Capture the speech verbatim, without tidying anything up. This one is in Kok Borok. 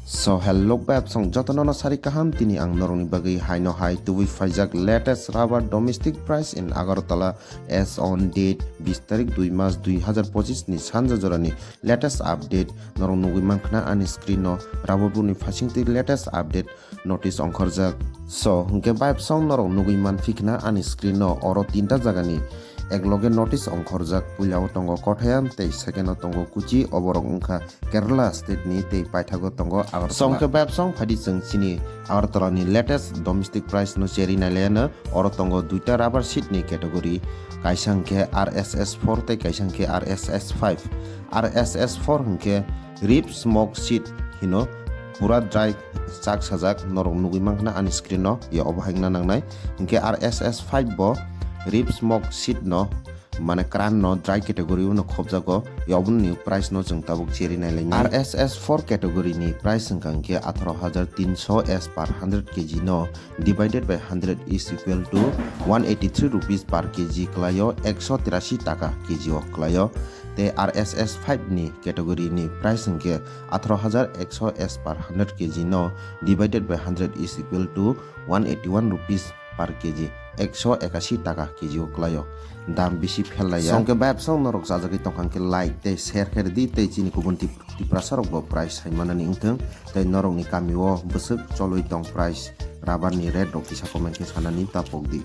So hello bebsong jotono no sari kaham, tini ang norokni bagwi haino hai tubui phaijak latest rubber domestic price in Agartala as on date bis tarik dui mas dui hazar pochis ni sanja jorani latest update norok nugwi mankha ani screen no. Rubber buni phasing twi latest update notice ongkhorjak. So hwnkhe bebsong norok nugwi manphikhna ani screen no, oro tinta jagani ekloge notice ongkhorjak. Puila o tongo Kottayam tei second o tongo Kochi, oborok wngkha Kerala state ni tei paithago tongo Agartala. Songkhe bebsong phaidi chwng chini Agartala ni latest domestic price no cheri nailaiano. Oro tongo duita rubber sheet ni category, kaisa hwnkhe R S S four tei kaisa hwnkhe R S S five. R S S four hwnkhe rib smoke sheet hino, pura dry chak sajak, norok nugwi mankha ani screen no, ya obo haino nangnai. Hwnkhe R S S five bo rib smoke sheet no mane kran no dry category o no khobjago, ya oboni price no chwng tabuk cheri nailai nai. R S S four category ni price wngkha hwnkhe atharo hajar tinso as per hundred K G no divided by hundred is equal to one eighty three rupees per K G kwlaio, ekso tirashi taka K G o kwlaio. Tei R S S five ni category ni price hwnkhe atharo hajar ekso as per hundred K G no divided by hundred is equal to one eighty one rupees per K G, ekso ekashi taka K G o kwlaio, dam bisi phel laiya. Songkhe bebsong norok chajagwi tongkha hwnkhe like tei share khe rwdi, tei chini kubun tip-, Tiprasa rokbo price hai manani wngthwng, tei norokni kamio bwswk cholwi tong price rubber ni rate rok kisa comment khe sanani ta pokdi.